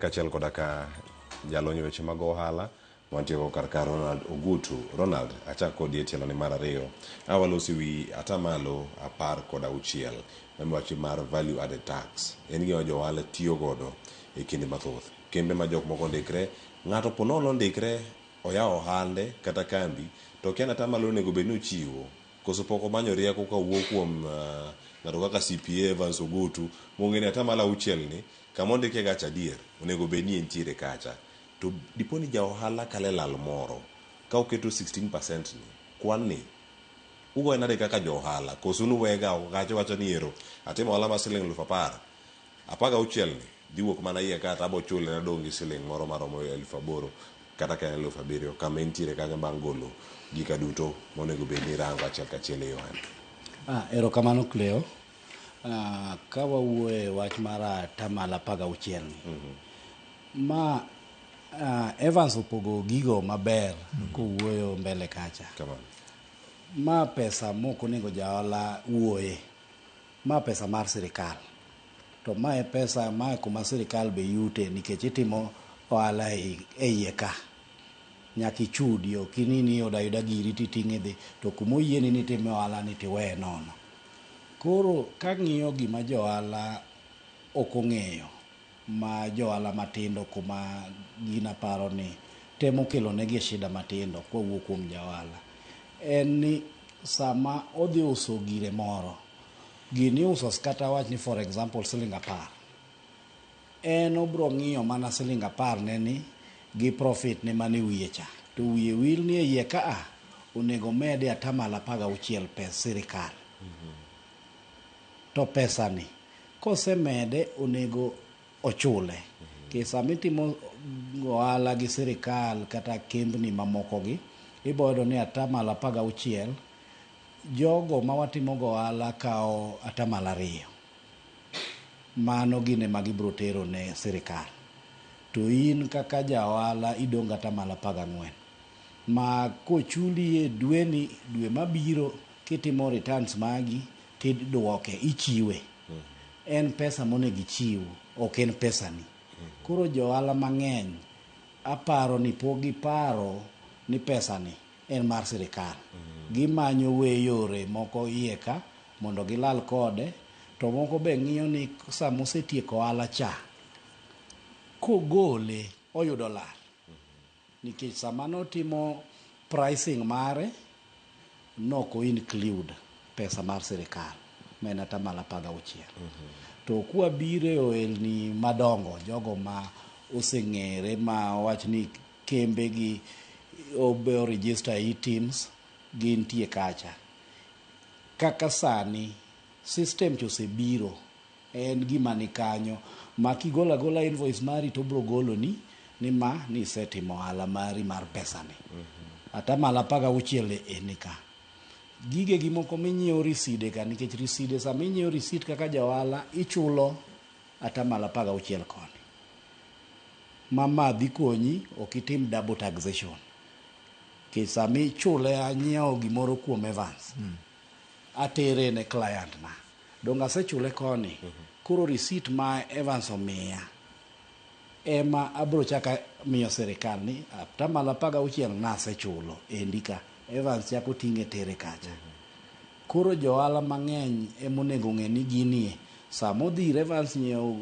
Kaachiel koda ka jalony e weche mag ohala wantie go kar ka Ronald Ogutu. Ronald, achak kodi e tielo ni mar ariyo. A walosi wi atamalo 16 wach mar value added tax. En gima jo ohala tiyo godo e kinde mathoth. Kembe ma jok moko ondikre, ng'ato po nono ondikre oyawo ohande kata kambi to okia ni atamalo onego bed ni ochiwo koso pok omanyo rieko kawuok kuom ng'ato kaka CPA Evans Ogutu mong'e ni atamalo auchiel ni kama ondike gacha adier onego bed ni entiere kacha to dipo ni ja ohala kalo e lal moro ka oketo 16% ni kwan ni ugoye nade kaka jo ohala koso nuwega oko kacha wacho ni ero atimo ohala mar siling 10,000 16 ni dhi wuok mana iye ka to abo chule nadong' gi siling moro maromo 8,000 kata ka en 7,000 kama entiere kanyo bang' golo gika duto monego bed ni irango achiel kachiel e yohani. Erokamano Cleo. Ka wawuoyo e wach mar atamalo 16 ni, ma Evans opogo gigo maber kowuoyo mbele kacha. Kamano. Ma pesa mok onego ja ohala wuoye. Ma pesa mar sirikal. To ma e pesa ma kuma sirikal be yute nikech itimo ohala e iye ka. Nyaka ichudi, ok inini iyudo ayuda giri titing'e idhi. To kuma oyieni ni itime ohala ni tiweye nono. Koro kang'iyo gima jo ohala ok ong'eyo, ma jo ohala matindo kuma gin aparo ni temo kelo negi shida matindo kwawuok kuom ja ohala, en ni sama odhi uso gire moro, gini iuso kata awach ni for example siling 10. En obro ng'iyo mana siling 10 ne ni gi profit ne mane wiye cha. To wiye wil ni e iye ka a onego mede atamalo 16 pes sirikal. To pesa ni kosemede onego ochule. Nikech sama itimo ohala gi sirikal kata kembni mamoko gi, ibo yudo ni atamalo 16 jogo ma watimo go ohala kawo atamalo 2. Mano gin ema gibro tero ne sirikal. To in kaka ja ohala idong' atamalo 14. Ma kochuli e dweni, dwe mabiro kitimo returns magi tiduoke, ichiwe. En pesa monego ichiw, ok en pesani. Koro jo ohala mang'eny aparo ni pok giparo ni pesani en mar sirikal. Gimanyo we yore moko iye ka mondo gilal kode, to moko be ng'iyo ni sama osetieko ohala cha, kogole oyudo lal. Nikech sama notimo pricing mare, nok o include pesa mar sirikal ma en atamalo 16. To kwabiro e ohelni madongo, jogo ma oseng'ere ma wach ni kembe gi obe o register eTIMS gintie kacha. Kaka sani system cha osebiro, en gima ni kanyo ma kigolo agola invoice mari to obro goloni ni ma ni isetimo ohala mari mar pesani. Atamalo 16 e ni ka. Gige gi moko minyiewo riside ka nikech riside sama inyiewo risit kaka ja ohala ichulo atamalo 16 koni. Ma ma dhi konyi ok itim double taxation. Nikech sama ichule anyiewo gimoro kuom Evans, atere ne client na. Donge asechule koni, koro receipt ma Evans omiya ema abro chaka miyo sirikal ni atamalo 16 nasechulo endi ka. Evans chako ting'e tere kacha. Koro jo ohala mang'eny emonego ng'e ni ginie sama odhi ir Evans nyiewo